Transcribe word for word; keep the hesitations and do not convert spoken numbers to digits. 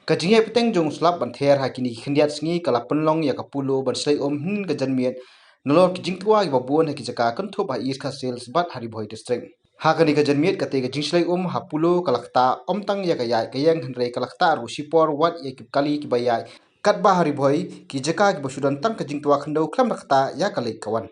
Ka jingïaid pateng jong u slap ban ther ha kine ki khyndiat sngi ka la pynlong ïa ka Polo ban shlei um hynnin ka janmiet nalor ki jingtwa kiba bun ha ki jaka kynthup ha East Khasi Hills bad ha Ri Bhoi District. Ha kane ka janmiet kata ka jingshlei um ha Polo ka la ktah ym tang ïa ka ïaid ka ïeng hynrei ka la ktah ruh shipor wat ïa ki kali kiba ïaid, katba ha Ri Bhoi ki jaka kiba shu don tang ka jingtwa khyndew khlem da ktah ïa ka leit ka wan.